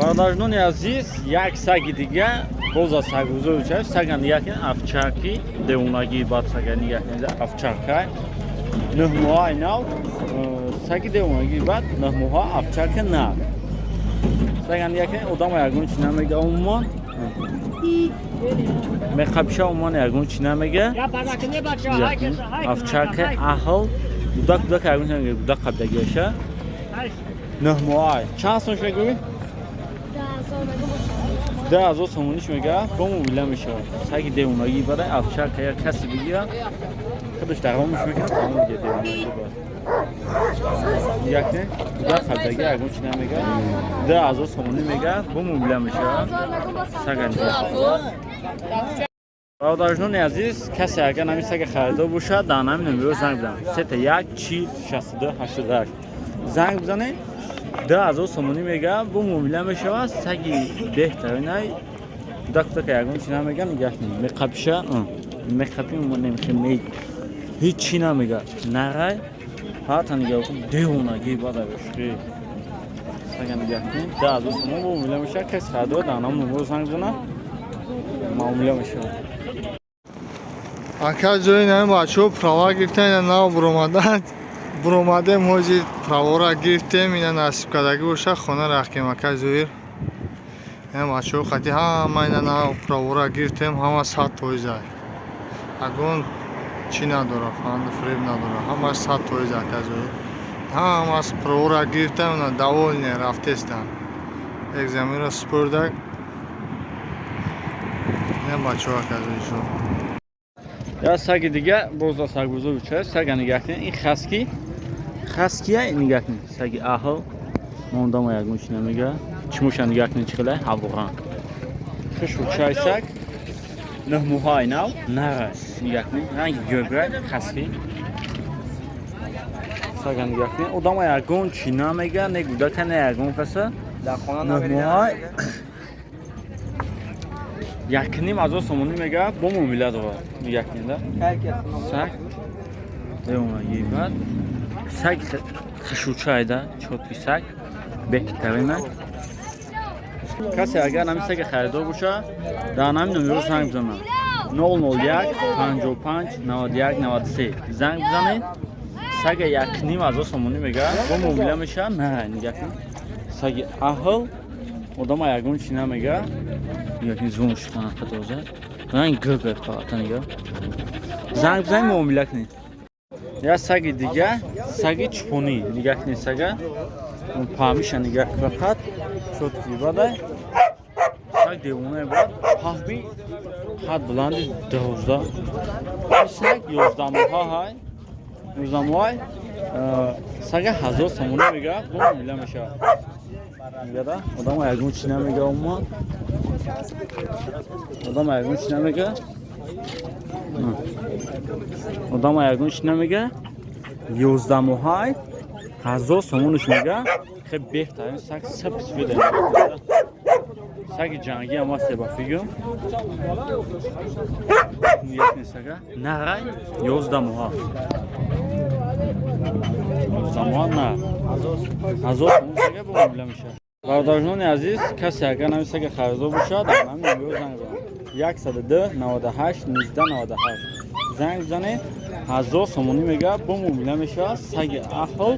Бародарони азиз, як саги дига боз аз саггузори чаш. Сага нигоҳ кунед, овчарки девонагии бад. Сага нигоҳ кунед, овчарка, 9 моҳаи нав, саги девонагии бад, 9 моҳа, овчарка нар. Сага нигоҳ кунед, одама ягон чи намега, умуман меқапиша, умуман ягон чи намега. Овчарка аҳл, гудак, гудака ягон чи намега, гудак қабдагиаша. 9 моҳа. Чанд сомш мегӯӣ? 10 000 сомониш мега, бо муомила мешавад. Саги девонагӣ бадай, овчарка. Як касе бигира, худаш даромаш мекунад, тамом дига. Девонагӣ бад якне, гудак қабдаги, ягон чи намега. 10 000 сомонӣ мега, бо муомила мешавад. Сага. Бародарҷонони азиз, касе агар нами сага харидор бошад, дар нами номеро занг бизанад: 331 40 62 88. Занг бизанед, 10 000 сомонӣ мега, бо муомила мешавад. Саги беҳтаринай, гудак, гудака ягон чи намега. Нигоҳ кунед, меқапиша, меқапи, ҳеҷ чӣ намега. Нарай ҳата нигоҳ кун, девонагӣ бада боши. Сага нигоҳ кунед, 10 000 сомон, бо муомила мешавад. Каси харидор дар нам номеро занг бизанад, муомила мешавад. Ака, ҷои нами бачаҳо права гирифтан, ина нав буромадан, буромадем, ҳози правора гирифтем, ина насиб кардагӣ боша, хона рафтем. Ака Зоир, ина бачаҳо қати ҳама, ина нав правора гирифтем, ҳама 100%, ягон чӣ надора, фанду фиреб надора, ҳамаш 100%. Ака Зоир, ҳамас правора гирифтам, ина довольный рафтестам, экзаменро супурдак. Ина бачаҳо, ака Зоиршо. Я саги дига боз аз сагбузор ча. Сага нигоҳ кунед, ин хаски, хаския. Нигоҳ кунед, саги аҳл, мондама, ягон чи намега. Чимоша нигоҳ кунед, чӣ хеле ҳаворанг, хушрӯ чай. Саг 9 моҳаи нав, нара. Нигоҳ кунед, ранги гӯбра, хаски. Сага нигоҳ кунед, одама ягон чӣ намега, не гудака, не ягон каса. 9 моҳай, 1,5 ҳазор сомонӣ мега, бо муомила дорад. Нигоҳ кунед, саг девонагӣ бад, саг хушрӯчайда, чёткий саг, беҳтарина. Касе агар нами сага харидор боша, дар нами номеро занг бизанад: 001 55 91 93. Занг бизанед. Сага 1,5 ҳазор сомонӣ мега, бо муомила мешавад. На, нигоҳ кун, саги аҳл, одама ягон чи намега. Нигоҳ кун, звон шуқанақа тоза, ранг гӯгӯ фақата. Нигоҳ, занг бизанед, муомила кунед. Я саги дига, саги чупонӣ. Нигоҳ кунед, сага паҳмиша нигоҳ, фақат чёткий бадай. Саг девонае бад, паҳби қад баланди 12. Саг 11 моҳа ҳай, 11 моҳай. Сага 1000 сомонӣ мега, бо муомила мешавад. Мегада, одама ягон чи намега, умуман одама ягон чи намега, одама ягон чи намега. 11 моҳай, 1000 сомонаш мега. Хеле беҳтарин саг, сапсфеда, саги ҷангӣ ҳам аст, ба фигум. Сага нарай, 11 моҳа, 11 моҳа, на, 1000 сомон сага, бо муомила мешавад. Бародарҷонони азиз, касе агар нами сага харидор бошад, дар нами номеро занг бизанад: 102 98 19 98. Занг бизанед, 1000 сомонӣ мега, бо муомила мешавад. Саги аҳл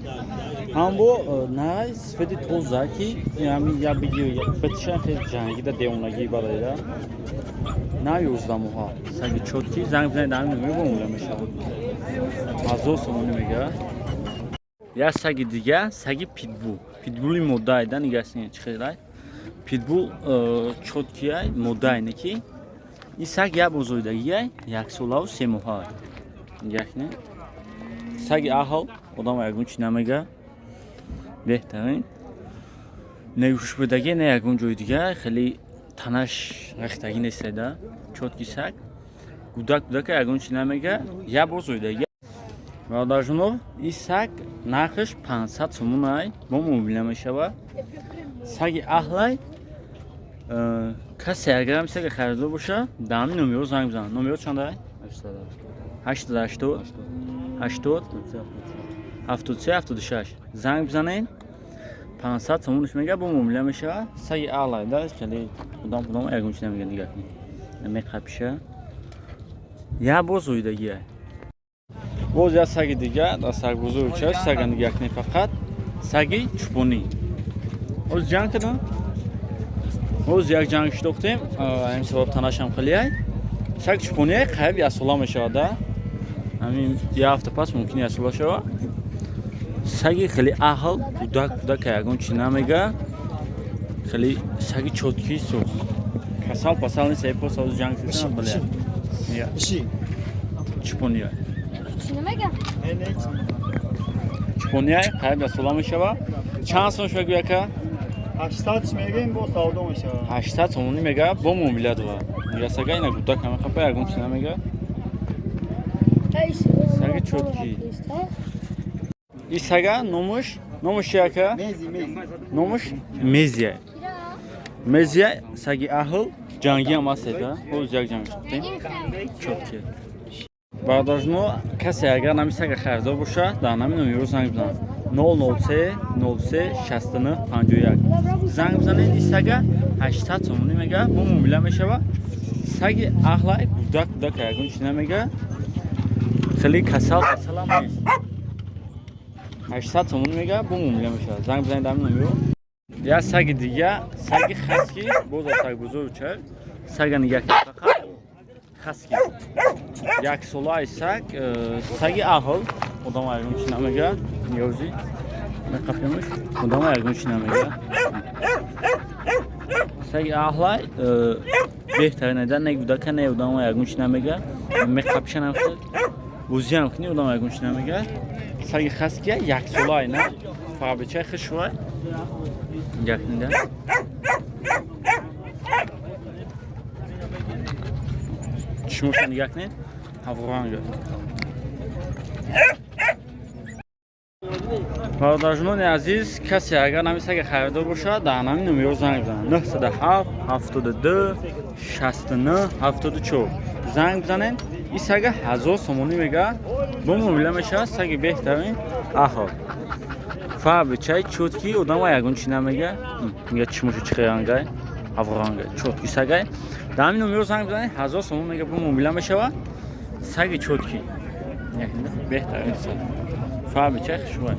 ҳам бо нарай, сифати тоза, ки ҳамин я бигир битша, хеле ҷангида, девонагӣ бароида. На, 11 моҳа, саги чёткий. Занг бизанед, дар ҳамин номеро, бо муомила мешавад. 1000 сомонӣ мега. Як саги дига, саги питбул, питбули моддаайда. Нигаҳ, чӣ хелай питбул, чёткияй, моддаай. Не ки ин саг як бор зоидагиай, яксолаву 3 моҳа. Нигоҳ кунед, саги аҳл, одам ягон чӣ намега, беҳтарин. Не хушбудагӣ, не ягон ҷои дига, хеле танаш рехтагӣ нестеда. Чёткий саг, гудак, гудака ягон чӣ намега, як бор зоидагӣ. Бародарҷоно, ин саг нархаш 500 сомонай, бо муомила мешавад. Саги аҳлай. Касе агар сага харидор боша, дар ҳамин номеро занг бизанад. Номеро чандай? 880 80 73 76. Занг бизанед. 500 сомониш мега, бо муомила мешава. Саги аълайда, хеле одам одам ягон чи намега, нигоҳ кунед. Меқапиша. Я боз оидагия. Боз як саги дига дар сагбозори чаш, сага нигоҳ кунед фақат. Саги чӯпонӣ. Оз ҷанг кардам. Оз як ҷанг шинохтем, ҳамин сабаб танашам хеле. Саг чӯпонӣ қариб яксола мешавад, да? Ҳамин як ҳафта пас мумкин яксола шавад. Саги хеле аҳл, кӯдак кӯдак ягон чи намега. Хеле саги чёткий соз. Касал пасал нест, ай пос оз ҷанг шудан бале. Я. Чӯпонӣ. Чӣ намега? Чӯпонӣ қариб яксола мешавад. Чанд сом шуд гӯяка? 800 мегем, бо савдо мешавад. 800 сомонӣ мега, бо муомила дорад. Мега сага ина гудак ҳама қапа ягон чи намега. Саги чёткий. И сага номуш чи ака? Мези, мези. Номуш Мезия. Мезия саги аҳл, ҷангӣ ҳам аст да. Ҳоз як ҷанг шудем. Чёткий. Бародарҷуно, касе агар нами сага харидор бошад, дар нами номеро занг бизанад. 003 03 69 51. Занг бизанед, ин сага 800 сомонӣ мега, бо муомила мешава. Саги аҳлай, гудак гудак ягон чи намега. Хеле касал касалам нест. 800 сомонӣ мега, бо муомила мешавад. Занг бизанед дар номеро. Як саги дига, саги хаски, боз аз сагбозори чай. Сага нигоҳ кунед фақат. Хаски. Як солаи саг, саги аҳл, одам ягон чи намега. Ниёзи. Меқапемш, одам ягон чи намега. Саги аҳлай, беҳтарин айда, не гудака, не одам ягон чи намега. Меқапишанам хел. Бозиам кунӣ, одам ягон чи намега. Саги хаския як солаи на. Фақат бечаи хушвай. Нигоҳ кунед. Чишмоша нигоҳ кунед. Ҳаворанга. Бародарҷунони азиз, касе агар нами сага харидор бошад, дар нами номеро занг бизанад. 907 72 69 74. Занг бизанед. Ин сага 1000 сомонӣ мега, бо муомила мешавад, саги беҳтарин аҳл. Фабричаи чёткий, одама ягон чи намега. Мега чишмошу чӣ хел рангай, ҳаворангай, чёткий сагай. Дар ҳамин номеро занг бизанед, 1000 сомон мега, бо муомила мешавад. Саги чёткий. Беҳтарин саг. Фабричаи хушбӯй.